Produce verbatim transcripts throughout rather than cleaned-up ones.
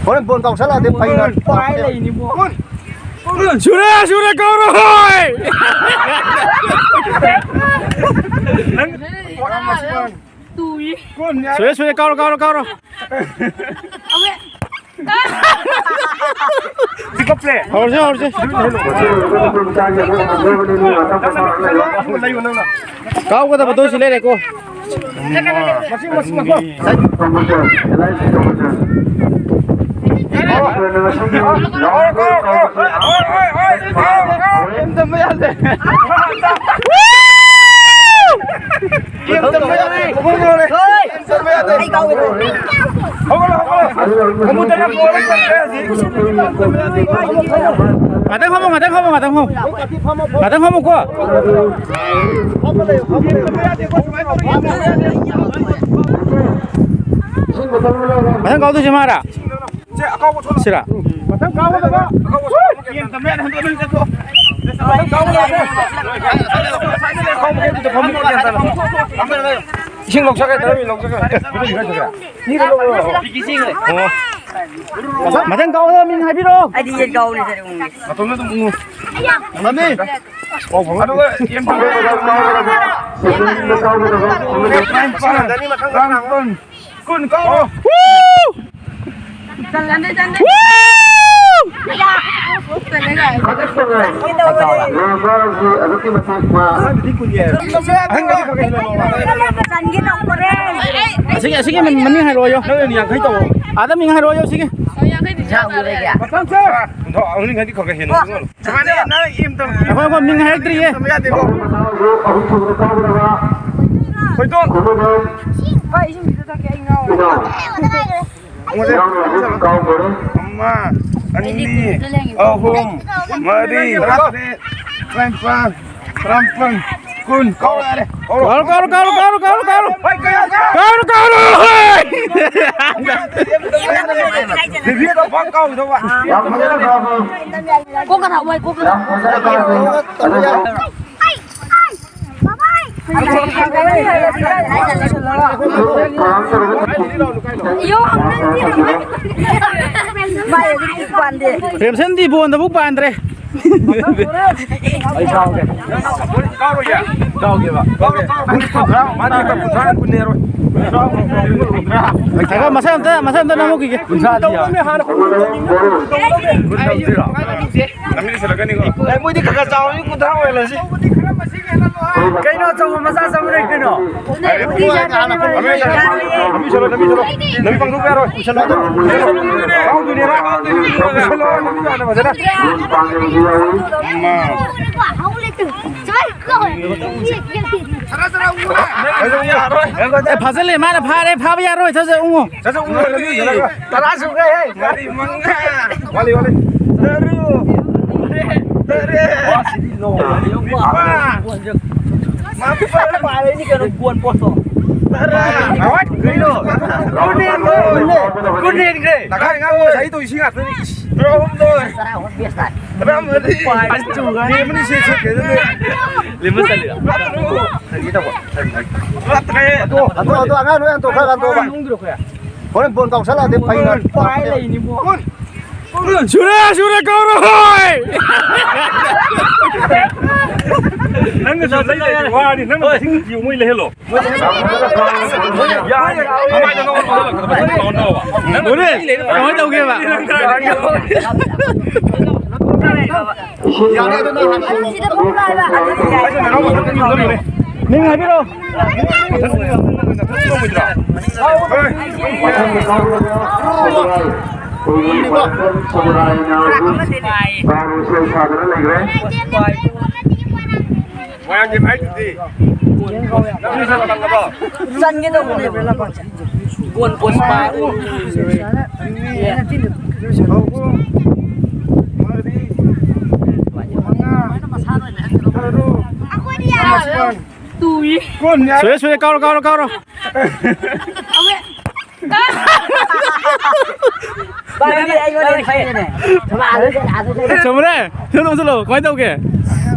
ꯍꯣꯔꯦꯟ ꯕꯣꯜ ꯀꯥꯎꯁꯜꯂꯛꯑꯗꯤ ꯐꯩꯅ ꯄꯥꯏ ꯂꯩꯅꯤꯕꯣ꯫ ꯁꯨꯔꯦ, ꯁꯨꯔꯦ, ꯀꯧꯔꯣ, ꯍꯣꯏ! ꯁꯨꯔꯦ, ꯁꯨꯔꯦ, ꯀꯧꯔꯣ, ꯀꯧꯔꯣ, ꯀꯧꯔꯣ꯫ ꯍꯧꯔꯁꯦ, ꯍꯧꯔꯁꯦ꯫ ꯀꯥꯎꯒꯗꯕꯗꯣ ꯁꯤ ꯂꯩꯔꯦꯀꯣ꯫ ꯉꯥꯛꯇꯪ ꯐꯝꯃꯣ, ꯉꯥꯛꯇꯪ ꯐꯝꯃꯣ, ꯉꯥꯛꯇꯪ ꯐꯝꯃꯣ꯫ ꯉꯥꯛꯇꯪ ꯐꯝꯃꯨꯀꯣ꯫ ꯃꯊꯪ ꯀꯥꯎꯗꯣꯏꯁꯦ ꯃꯥꯔꯥ? ꯁꯤꯔꯥ? ꯏꯁꯤꯡ ꯂꯧꯖꯒꯦ, ꯇꯔꯥ ꯂꯧꯖꯒꯦ꯫ ꯃꯊꯪ ꯀꯥꯎꯗ ꯃꯤꯡ ꯍꯥꯏꯕꯤꯔꯛꯑꯣ꯫ ꯑꯩꯗꯤ ꯌꯦꯟ ꯀꯥꯎꯅꯤ ꯁꯔꯦ ꯎꯪꯉꯤ꯫ ꯃꯇꯣꯝꯗ ꯑꯗꯨꯝ ꯎꯪꯉꯨ꯫ ꯃꯃꯤꯡ꯫ ꯑꯗꯨꯒ ꯌꯦꯟ ꯐꯪꯕ꯫ ꯇꯔꯥꯅꯤꯄꯥꯟ, ꯇꯔꯥꯃꯥꯄꯟ, ꯀꯨꯟ ꯀꯥꯎꯑꯣ꯫ ꯆꯜꯂꯦ, ꯆꯜꯂꯦ꯫ ꯆꯜꯂꯦ, ꯆꯜꯂꯦ꯫ ꯂꯦꯕꯔꯁꯤ ꯑꯗꯨꯛꯀꯤ ꯃꯇꯤꯛ ꯋꯥ꯫ ꯆꯟꯒꯦ ꯇꯧꯕꯅꯦ꯫ ꯑꯁꯤꯒꯤ, ꯑꯁꯤꯒꯤ ꯃꯃꯤꯡ ꯍꯥꯏꯔꯛꯑꯣꯌꯣ꯫ ꯅꯪ ꯌꯥꯡꯈꯩ ꯇꯧꯑꯣ꯫ ꯑꯥꯗ ꯃꯤꯡ ꯍꯥꯏꯔꯛꯑꯣꯌꯣ, ꯁꯤꯒꯤ꯫ ꯌꯥꯡꯈꯩꯗꯤ ꯆꯥꯕ ꯂꯩꯒꯦ꯫ ꯃꯊꯪꯁꯦ꯫ ꯑꯍꯨꯝ ꯈꯛꯇꯤ ꯈꯔ ꯈꯔ ꯍꯦꯟꯅ ꯎꯠꯂꯨ꯫ ꯁꯨꯃꯥꯏꯅ ꯅꯪ ꯏꯝ ꯇꯧ꯫ ꯑꯩꯈꯣꯏ, ꯑꯩꯈꯣꯏ ꯃꯤꯡ ꯍꯥꯏꯔꯛꯇ꯭ꯔꯤꯌꯦ꯫ ꯇꯝꯕ ꯌꯥꯗꯦꯀꯣ꯫ ꯍꯣꯏꯗꯣ꯫ ꯍꯣꯏ, ꯏꯁꯤꯡ ꯈꯤꯇ ꯊꯛꯀꯦ, ꯑꯩ ꯉꯥꯎꯔꯦ꯫ ꯑꯃ, ꯑꯅꯤ, ꯑꯍꯨꯝ, ꯃꯔꯤ, ꯇꯔꯥꯇꯔꯦꯠ, ꯇꯔꯥꯅꯤꯄꯥꯟ, ꯇꯔꯥꯃꯥꯄꯟ, ꯀꯨꯟ꯫ ꯀꯥꯎꯔꯣ, ꯌꯥꯔꯦ꯫ ꯀꯥꯎꯔꯣ, ꯀꯥꯎꯔꯣ, ꯀꯥꯎꯔꯣ, ꯀꯥꯎꯔꯣ, ꯀꯥꯎꯔꯣ, ꯀꯥꯎꯔꯣ꯫ ꯍꯣꯏ, ꯀꯌꯥ? ꯀꯥꯎꯔꯣ, ꯀꯥꯎꯔꯣ, ꯍꯣꯏ꯫ ꯔꯦꯐ꯭ꯔꯤꯗꯣ ꯄꯥꯛ ꯀꯥꯎꯈꯤꯗꯧꯕ꯫ ꯌꯥꯝ ꯐꯖꯅ ꯀꯥꯎꯈꯤ꯫ ꯀꯣꯛꯀ ꯊꯥꯎ ꯃꯣꯏ ꯀꯣꯛꯀ ꯌꯥꯝ ꯐꯖꯅ ꯀꯥꯎꯈꯤ꯫ ꯑꯗꯨꯒ ꯌꯣ, ꯑꯃꯨꯛꯇꯪ ꯆꯦꯜꯂꯨ꯫ ꯄꯥꯟꯗꯦ꯫ ꯔꯦꯝꯁꯟꯗꯤ ꯕꯣꯟꯗꯕꯨ ꯄꯥꯟꯗ꯭ꯔꯦ꯫ ꯑꯩ ꯀꯥꯎꯒꯦ꯫ ꯀꯥꯎꯔꯣꯏꯌꯦ꯫ ꯀꯥꯎꯒꯦꯕ꯫ ꯀꯥꯎꯒꯦ꯫ ꯃꯥꯗꯤ ꯀꯨꯟꯊ꯭ꯔꯥ ꯀꯨꯟꯅꯦꯔꯣꯏ꯫ ꯉꯥꯏꯈꯣ, ꯃꯁꯥ ꯑꯝꯇ, ꯃꯁꯥ ꯑꯝꯇ ꯅꯝꯃꯛꯈꯤꯒꯦ꯫ ꯀꯨꯟꯊ꯭ꯔꯥꯗꯤ ꯌꯥꯔꯦ꯫ ꯀꯨꯟ ꯇꯧꯗꯣꯏꯔꯣ? ꯂꯝꯕꯤꯗ ꯁꯤꯜꯂꯛꯀꯅꯤꯀꯣ꯫ ꯑꯦ, ꯃꯣꯏꯗꯤ ꯈꯔ ꯈꯔ ꯆꯥꯎꯔꯗꯤ ꯀꯨꯟꯊ꯭ꯔꯥ ꯑꯣꯏꯍꯜꯂꯁꯤ꯫ ꯀꯩꯅꯣ ꯑꯆꯧꯕ ꯃꯆꯥ ꯆꯪꯕꯅꯦ ꯀꯩꯅꯣ? ꯂꯝꯕꯤ ꯁꯤꯜꯂꯣ, ꯂꯝꯕꯤ ꯁꯤꯜꯂꯣ꯫ ꯂꯝꯕꯤ ꯄꯥꯡꯊꯣꯛꯄ ꯌꯥꯔꯣꯏ꯫ ꯀꯥꯎꯗꯣꯏꯅꯦꯕ꯫ ꯄꯨꯁꯜꯂꯣ, ꯂꯝꯕꯤ ꯇꯥꯟꯅ ꯐꯖꯅ꯫ ꯑꯦ, ꯐꯥꯖꯜꯂꯦ, ꯃꯥꯅ ꯐꯥꯔꯦ, ꯐꯥꯕ ꯌꯥꯔꯣꯏ, ꯆꯠ, ꯆꯠ, ꯎꯉꯣ꯫ ꯆꯠ, ꯆꯠ, ꯎꯉꯣ, ꯂꯝꯕꯤ ꯁꯤꯜꯂꯒ꯫ ꯇꯔꯥ ꯁꯨꯈ꯭ꯔꯦꯍꯦ꯫ ꯃꯔꯤ ꯃꯉꯥ꯫ ꯋꯥꯠꯂꯤ, ꯋꯥꯠꯂꯤ꯫ ꯇꯔꯨꯛ꯫ ꯇꯔꯦꯠ꯫ ꯅꯤꯄꯥꯟ꯫ ꯃꯥꯄꯜ꯫ ꯄꯥꯔꯦꯅꯤ ꯀꯩꯅꯣ, ꯒꯣꯜ ꯄꯣꯁꯇꯣ꯫ ꯇꯔꯥ꯫ ꯀꯩꯅꯣ? ꯒꯣꯜ ꯍꯦꯟꯈ꯭ꯔꯦ꯫ ꯒꯣꯜ ꯍꯦꯟꯈ꯭ꯔꯦ꯫ ꯇꯪꯈꯥꯏ ꯉꯥꯡꯉꯣ, ꯉꯁꯥꯏ ꯇꯧꯔꯤꯁꯤ ꯉꯥꯛꯇꯅꯤ꯫ ꯇꯔꯥꯍꯨꯝꯗꯣꯏ꯫ ꯇꯔꯥꯃꯔꯤ꯫ ꯂꯦꯃꯟ ꯁꯦ ꯁꯦ ꯀꯩꯅꯣ? ꯇꯔꯥꯇꯔꯨꯛ꯫ ꯇꯔꯥꯇꯔꯦꯠ꯫ ꯑꯗꯣ, ꯑꯗꯣ, ꯑꯗꯣ, ꯑꯉꯥꯡ ꯂꯣꯏ ꯍꯟꯗꯣꯛꯈ꯭ꯔꯒ ꯑꯗꯣ꯫ ꯍꯣꯔꯦꯟ ꯕꯣꯜ ꯀꯥꯎꯁꯜꯂꯛꯑꯗꯤ ꯐꯩꯅ꯫ ꯁꯨꯔꯦ, ꯁꯨꯔꯦ, ꯀꯧꯔꯣ, ꯍꯣꯏ! ꯅꯪꯅ ꯁꯨꯝ ꯂꯩ ꯂꯩ ꯋꯥꯔꯗꯤ ꯅꯪꯅ ꯃꯁꯤꯡ ꯊꯤꯌꯨ, ꯃꯣꯏ ꯂꯩꯍꯜꯂꯣ꯫ ꯌꯥꯔꯦ, ꯌꯥꯔꯦ꯫ ꯃꯃꯥꯏꯗ ꯅꯉꯣꯟꯗ ꯄꯣꯛꯍꯜꯂꯛꯀꯗꯕ ꯁꯤ ꯇꯧꯍꯟꯗꯧꯕ꯫ ꯃꯣꯔꯦ, ꯀꯃꯥꯏꯅ ꯇꯧꯒꯦꯕ? ꯌꯥꯔꯦ, ꯑꯗꯨ ꯅꯪ ꯍꯥꯟꯅ ꯍꯥꯏꯔꯛꯑꯣ꯫ ꯃꯤꯡ ꯍꯥꯏꯕꯤꯔꯛꯑꯣ꯫ ꯃꯣꯏꯔꯥꯡꯊꯦꯝ ꯍꯥꯏꯗꯨꯗꯤ꯫ ꯆꯟꯒꯦ ꯇꯧꯕꯅꯦꯕ꯫ ꯒꯣꯜ ꯄꯣꯁ ꯄꯥꯏ꯫ ꯁꯨꯔꯦ, ꯁꯨꯔꯦ, ꯀꯥꯎꯔꯣ, ꯀꯥꯎꯔꯣ, ꯀꯥꯎꯔꯣ꯫ ꯆꯨꯝꯃꯦ꯫ ꯁꯤꯗ ꯑꯃꯨꯛ ꯆꯠꯂꯣ꯫ ꯀꯃꯥꯏꯅ ꯇꯧꯒꯦ?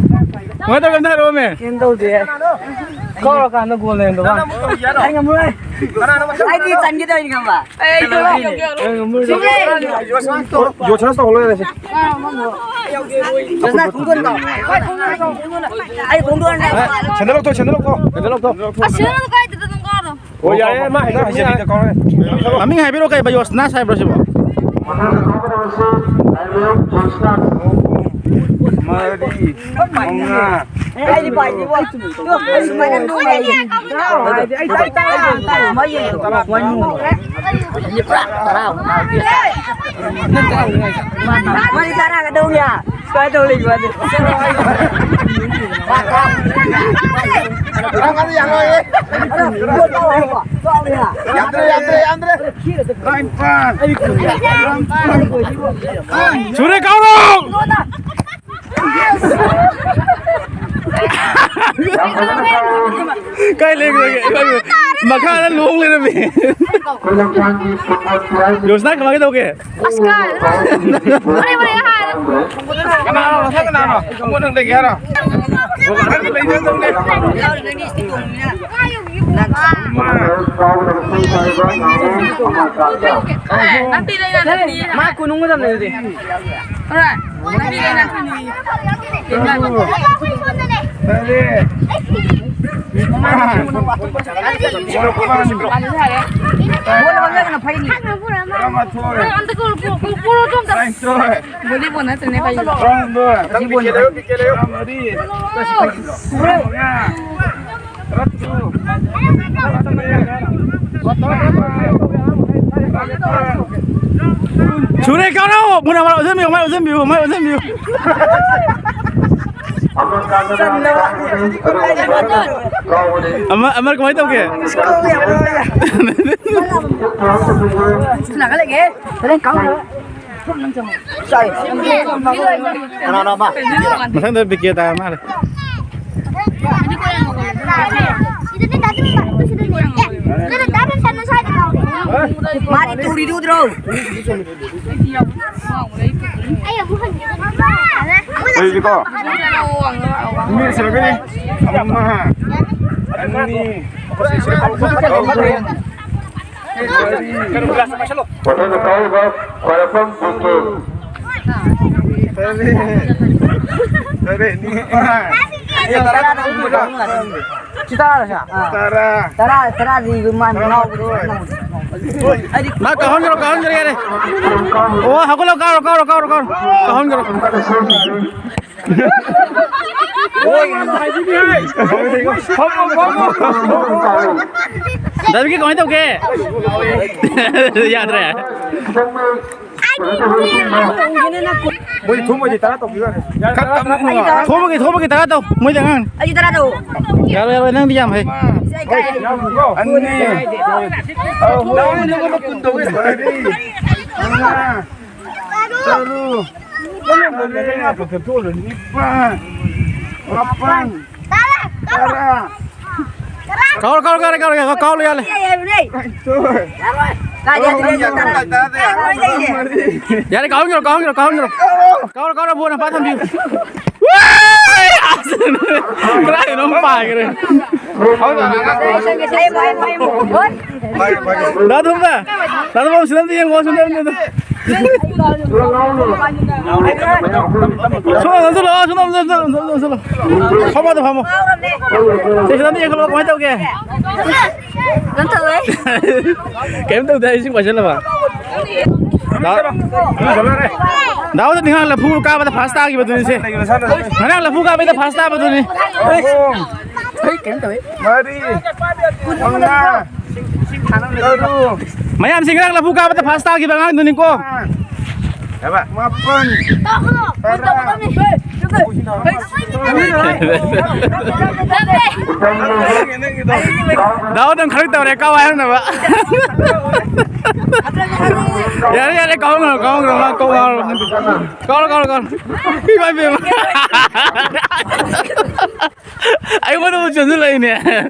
ꯀꯃꯥꯏꯅ ꯇꯧꯒꯦ? ꯑꯝꯇ ꯍꯥꯏꯔꯛꯑꯣꯃꯦ꯫ ꯀꯩꯝ ꯇꯧꯗꯦ꯫ ꯀꯥꯎꯔꯀꯥꯟꯗ ꯒꯣꯜ ꯂꯩꯔꯝꯗꯕ ꯋꯥꯅꯤ꯫ ꯑꯩ ꯉꯝꯃꯔꯣꯏ꯫ ꯑꯩꯗꯤ ꯆꯟꯒꯦ ꯇꯧꯔꯤꯅꯤ ꯈꯪꯕ꯫ ꯑꯩ ꯉꯝꯃꯔꯣꯏ꯫ ꯌꯣꯠꯁꯅꯥ ꯇꯧꯍꯜꯂꯣ ꯌꯥꯔꯦꯁꯦ꯫ ꯌꯣꯠꯁꯅꯥ ꯈꯣꯡꯗꯣꯟ ꯇꯧ꯫ ꯑꯩ ꯈꯣꯡꯗꯣꯟ ꯁꯦꯟꯗꯜ ꯂꯧꯊꯣꯛ, ꯁꯦꯟꯗꯜ ꯂꯧꯊꯣꯛ꯫ ꯁꯦꯟꯗꯜ ꯂꯧꯊꯣꯛ꯫ ꯑꯁ, ꯁꯦꯟꯗꯜ ꯀꯥꯏꯗ ꯑꯗꯨꯝ ꯀꯥꯎꯔꯣ꯫ ꯍꯣꯏ, ꯌꯥꯔꯦ, ꯃꯥ ꯍꯥꯏꯗꯣ ꯍꯩꯖꯕꯤꯗ ꯀꯥꯎꯔꯦ꯫ ꯃꯃꯤꯡ ꯍꯥꯏꯕꯤꯔꯣ, ꯀꯩ ꯍꯥꯏꯕ? ꯌꯣꯠꯁꯅꯥ ꯍꯥꯏꯕ꯭ꯔꯣ ꯁꯤꯕꯣ? ꯃꯔꯤ, ꯃꯉꯥ꯫ ꯑꯩꯗꯤ ꯄꯥꯏꯗꯦꯕꯣ꯫ ꯁꯨꯃꯥꯏꯅ ꯅꯣꯡ ꯂꯩꯌꯦ꯫ ꯃꯩ ꯌꯦꯡꯉꯣ꯫ ꯃꯩ ꯌꯦꯡꯉꯣ꯫ ꯃꯔꯤ ꯇꯔꯥꯒ ꯇꯧꯒꯦ꯫ ꯁꯨꯃꯥꯏꯅ ꯇꯧ ꯂꯩꯕ ꯋꯥꯅꯤ꯫ ꯌꯥꯝꯗ꯭ꯔꯦ, ꯌꯥꯝꯗ꯭ꯔꯦ, ꯌꯥꯝꯗ꯭ꯔꯦ꯫ ꯁꯨꯔꯦ, ꯀꯥꯎꯔꯣ! ꯀꯥꯏ ꯂꯩꯈ꯭ꯔꯒꯦ? ꯃꯈꯥꯗ ꯂꯣꯡ ꯂꯩꯔꯝꯃꯦ꯫ ꯌꯣꯁꯅꯥ, ꯀꯃꯥꯏꯅ ꯇꯧꯒꯦ? ꯑꯁ, ꯀꯥꯏ? ꯃꯔꯦ, ꯃꯔꯦ ꯍꯥꯏꯔꯦ꯫ ꯀꯅꯥꯅꯣ? ꯃꯊꯪ ꯀꯅꯥꯅꯣ? ꯑꯃꯨꯛ ꯅꯪ ꯂꯩꯒꯦ ꯍꯥꯏꯔꯣ? ꯅꯪ ꯂꯩꯖꯗꯧꯅꯦ꯫ ꯅꯠꯇꯦ, ꯂꯩ, ꯅꯠꯇꯦ꯫ ꯃꯥ ꯀꯣꯅꯨꯡ ꯃꯇꯝꯗ ꯑꯗꯨꯗꯤ꯫ ꯍꯣꯏ꯫ ꯅꯠꯇꯦ, ꯂꯩ, ꯅꯠꯇꯦ꯫ ꯇꯔꯦꯠ꯫ ꯃꯉꯥ꯫ ꯇꯔꯥꯃꯥꯊꯣꯏ꯫ ꯇꯔꯥꯃꯥꯊꯣꯏ꯫ ꯕꯣꯂꯤꯕꯣꯜ ꯅꯠꯇ꯭ꯔꯅꯦ ꯄꯥꯏꯁꯦ꯫ ꯇꯔꯥꯍꯨꯝꯗꯣꯏ꯫ ꯕꯣꯂꯤꯕꯣꯜ꯫ ꯇꯔꯥꯃꯔꯤ꯫ ꯇꯔꯥꯃꯉꯥ꯫ ꯇꯔꯥꯇꯔꯨꯛ꯫ ꯁꯨꯔꯦ, ꯀꯥꯎꯔꯣ! ꯃꯨꯟꯅ ꯃꯥꯏ ꯑꯣꯟꯁꯤꯟꯕꯤꯌꯨ, ꯃꯥꯏ ꯑꯣꯟꯁꯤꯟꯕꯤꯌꯨ, ꯃꯥꯏ ꯑꯣꯟꯁꯤꯟꯕꯤꯌꯨ꯫ ꯑꯃ, ꯑꯃ ꯀꯃꯥꯏꯅ ꯇꯧꯒꯦ? ꯁꯥꯟꯅꯒꯠꯂꯒꯦ꯫ ꯍꯣꯔꯦꯟ ꯀꯥꯎꯅꯕ꯫ ꯀꯅꯥꯅꯣ ꯑꯃ? ꯃꯊꯪꯗ ꯕꯤ ꯀꯦ ꯇꯥꯔ ꯃꯥꯜꯂꯦ꯫ ꯃꯥꯗꯤ ꯇꯨꯔꯤꯗꯨ ꯎꯗ꯭ꯔꯣ? ꯂꯩꯔꯤꯀꯣ? ꯃꯤ ꯁꯤꯔꯛꯀꯅꯤ꯫ ꯑꯃ꯫ ꯑꯅꯤ, ꯑꯍꯨꯝ, ꯃꯔꯤ, ꯃꯊꯪꯗ ꯀꯥꯎꯔꯤꯕ ꯈ꯭ꯋꯥꯏꯔꯥꯛꯄꯝ ꯕꯤꯀꯦ꯫ ꯇꯔꯦꯠ, ꯇꯔꯦꯠ, ꯅꯤꯄꯥꯜ, ꯁꯤ ꯇꯔꯥ ꯀꯅꯥ ꯍꯨꯝꯗꯣꯏꯅꯣ? ꯁꯤ ꯇꯔꯥꯔꯣ, ꯁꯤ? ꯑꯥ꯫ ꯇꯔꯥ꯫ ꯇꯔꯥ, ꯇꯔꯥꯗꯤ ꯃꯥ ꯉꯥꯎꯕꯗꯣ꯫ ꯇꯔꯥꯃꯥꯊꯣꯏ꯫ ꯑꯩꯗꯤ ꯃꯥ ꯀꯥꯎꯍꯟꯈ꯭ꯔꯣ, ꯀꯥꯎꯍꯟꯈ꯭ꯔꯣ, ꯌꯥꯔꯦ꯫ ꯑꯣ, ꯍꯧꯒꯠꯂꯣ, ꯀꯥꯎꯔꯣ, ꯀꯥꯎꯔꯣ, ꯀꯥꯎꯔꯣ, ꯀꯥꯎꯔꯣ꯫ ꯀꯥꯎꯍꯟꯈ꯭ꯔꯣ꯫ ꯗꯥ ꯕꯤꯀꯤ ꯀꯃꯥꯏꯅ ꯇꯧꯒꯦ? ꯌꯥꯗ꯭ꯔꯦ꯫ ꯃꯣꯏ ꯊꯨꯝ ꯑꯣꯏꯗꯤ ꯇꯔꯥ ꯇꯧꯕꯤꯔꯣꯅꯦ꯫ ꯊꯣꯛꯄꯒꯤ, ꯊꯣꯛꯄꯒꯤ ꯇꯔꯥ ꯇꯧ꯫ ꯃꯣꯏꯗꯤ ꯑꯉꯥꯡꯅꯤ꯫ ꯑꯩꯁꯨ ꯇꯔꯥ ꯇꯧ꯫ ꯌꯥꯔꯣꯏ, ꯌꯥꯔꯣꯏ, ꯅꯪꯗꯤ ꯌꯥꯝ ꯍꯩ꯫ ꯏꯁꯩ ꯀꯥꯏ꯫ ꯑꯅꯤ꯫ ꯑꯍꯨꯝ꯫ ꯅꯉꯣꯟꯗ ꯀꯨꯟ ꯇꯧꯒꯦ꯫ ꯃꯔꯤ꯫ ꯃꯉꯥ꯫ ꯇꯔꯨꯛ꯫ ꯇꯔꯦꯠ꯫ ꯅꯤꯄꯥꯜ꯫ ꯃꯥꯄꯜ꯫ ꯇꯔꯥ꯫ ꯀꯥꯎꯔꯣ, ꯀꯥꯎꯔꯣ, ꯀꯥꯎꯔꯣ, ꯀꯥꯎꯔꯣ, ꯀꯥꯎꯔꯣ, ꯌꯥꯔꯦ꯫ ꯇꯔꯥꯃꯥꯊꯣꯏ꯫ ꯀꯥꯏꯗ ꯌꯥꯗ꯭ꯔꯤꯅꯣ? ꯇꯔꯥꯃꯥꯊꯣꯏ꯫ ꯌꯥꯔꯦ, ꯀꯥꯎꯍꯟꯈ꯭ꯔꯣ, ꯀꯥꯎꯍꯟꯈ꯭ꯔꯣ, ꯀꯥꯎꯍꯟꯈ꯭ꯔꯣ꯫ ꯀꯥꯎꯔꯣ, ꯀꯥꯎꯔꯣ, ꯕꯣꯟ ꯃꯄꯥ ꯊꯝꯕꯤꯌꯨ꯫ ꯋꯥꯏ! ꯑꯁ! ꯀꯗꯥꯏꯗꯅꯣ ꯑꯃ ꯄꯥꯏꯈ꯭ꯔꯦ꯫ ꯗꯥ ꯊꯨꯝꯕ, ꯗꯥ ꯊꯨꯝꯕ, ꯁꯤꯗ ꯑꯝꯇ ꯌꯦꯡꯉꯣ, ꯁꯤꯗ ꯑꯝꯇ꯫ ꯁꯣꯝꯗ ꯆꯠꯂꯣ, ꯁꯣꯝꯗ ꯆꯠꯂꯣ, ꯁꯣꯝꯗ ꯆꯠꯂꯣ꯫ ꯐꯝꯃꯣ, ꯑꯗꯨ ꯐꯝꯃꯣ꯫ ꯁꯤ ꯁꯤꯗ ꯑꯝꯇ ꯌꯦꯡꯈꯠꯂꯣ, ꯀꯃꯥꯏꯅ ꯇꯧꯒꯦ? ꯀꯩꯝ ꯇꯧꯗꯦ, ꯑꯩ ꯏꯁꯤꯡ ꯄꯥꯏꯁꯜꯂꯕ? ꯗꯥ-, ꯗꯥꯎꯗ ꯅꯤꯡꯉꯥꯡ ꯂꯐꯨ ꯀꯥꯕꯗ ꯐꯥꯔꯁ ꯇꯥꯈꯤꯕꯗꯨꯅꯤ ꯁꯦ꯫ ꯉꯔꯥꯡ ꯂꯐꯨ ꯀꯥꯕꯗ ꯐꯥꯔꯁ ꯇꯥꯕꯗꯨꯅꯤ꯫ ꯑꯍꯨꯝ, ꯃꯔꯤ, ꯃꯉꯥ, ꯇꯔꯨꯛ, ꯃꯌꯥꯝꯁꯤ ꯉꯔꯥꯡ ꯂꯐꯨ ꯀꯥꯕꯗ ꯐꯥꯔꯁ ꯇꯥꯈꯤꯕ ꯑꯉꯥꯡꯗꯨꯅꯤꯀꯣ꯫ ꯃꯥꯄꯜ, ꯇꯔꯥ꯫ ꯗꯥꯎ ꯅꯪ ꯈꯔ ꯇꯧꯔꯦ, ꯀꯥꯎ ꯍꯥꯏꯔꯝꯅꯕ꯫ ꯌꯥꯔꯦ, ꯌꯥꯔꯦ, ꯀꯥꯎ ꯉꯝꯃꯣ, ꯀꯥꯎ ꯉꯝꯃꯣ, ꯃꯥ ꯀꯣꯛ ꯉꯥꯎꯔꯕ ꯈꯪꯗꯦ꯫ ꯀꯥꯎꯔꯣ, ꯀꯥꯎꯔꯣ, ꯀꯥꯎꯔꯣ꯫ ꯏꯃꯥ ꯏꯕꯦꯝꯃ꯫ ꯑꯩꯉꯣꯟꯗꯕꯨ ꯆꯦꯟꯁꯤꯜꯂꯛꯏꯅꯦ꯫